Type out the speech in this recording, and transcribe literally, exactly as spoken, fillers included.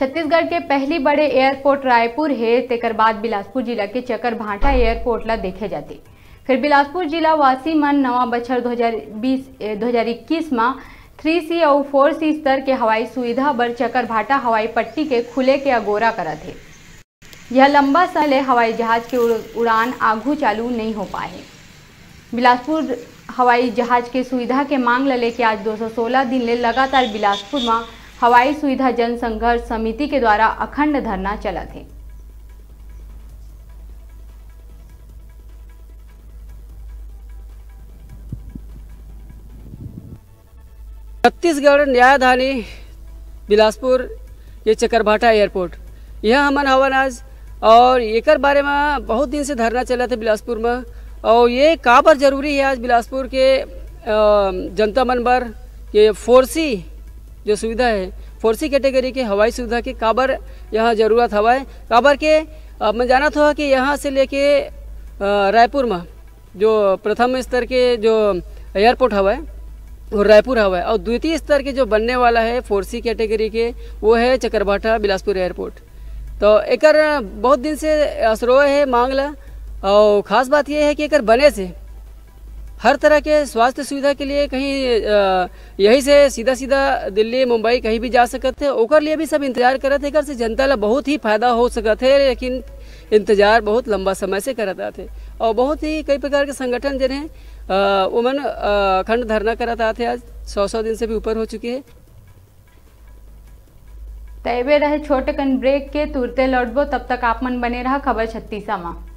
छत्तीसगढ़ के पहली बड़े एयरपोर्ट रायपुर हे, तेकर बाद बिलासपुर जिला के चकरभाटा एयरपोर्ट ला देखे जाथे। फेर बिलासपुर जिला वासी मन नवा बछर दो हज़ार बीस, ए, दो हज़ार इक्कीस म थ्री सी अउ फोर सी स्तर के हवाई सुविधा बर चकरभाटा हवाई पट्टी के खुले के अगोरा करत हे। यह लंबा समय ले हवाई जहाज के उड़-, उड़ान आघू चालू नइ हो पाए हे। बिलासपुर हवाई जहाज के सुविधा के मांग ल लेके आज दो सौ सोलह दिन ले लगातार बिलासपुर म हवाई सुविधा जन संघर्ष समिति के द्वारा अखंड धरना चलत हे। छत्तीसगढ़ न्यायधानी बिलासपुर के चकरभाटा एयरपोर्ट, यह हमन हवन आज। और एकर बारे में बहुत दिन से धरना चलत हे बिलासपुर में, और ये काबर जरूरी है आज बिलासपुर के, अ, जनता मन बर के फोर सी जो सुविधा है, फोर सी कैटेगरी के हवाई सुविधा के काबर यहाँ जरूरत हवय, काबर के, अ, मैं जानत हो कि यहाँ से लेके, अ, रायपुर में जो प्रथम स्तर के जो एयरपोर्ट हवय, वो रायपुर हवय, और द्वितीय स्तर के जो बनने वाला है फोर सी कैटेगरी के, वो है चकरभाटा बिलासपुर एयरपोर्ट। तो एकर बहुत दिन से असरोए है मांग ला, और खास बात ये है कि एकर बने से हर तरह के स्वास्थ्य सुविधा के लिए कहीं, अ, यही से सीधा सीधा दिल्ली, मुंबई कहीं भी जा सकत है, ओकर लिए भी सब इंतजार करत है। एकर से जनता ला बहुत ही फायदा हो सकत है, लेकिन इंतजार बहुत लंबा समय से करत आथे, और बहुत ही कई प्रकार के संगठन जेन हे, अ, ओमन, अ, अखंड धरना करत आथे। आज सौ सौ दिन से भी ऊपर हो चुके हैं। त एबे रहे छोटे कन ब्रेक के, तुरते लौटबो, तब तक आप मन बने रहा खबर छत्तीसा मा।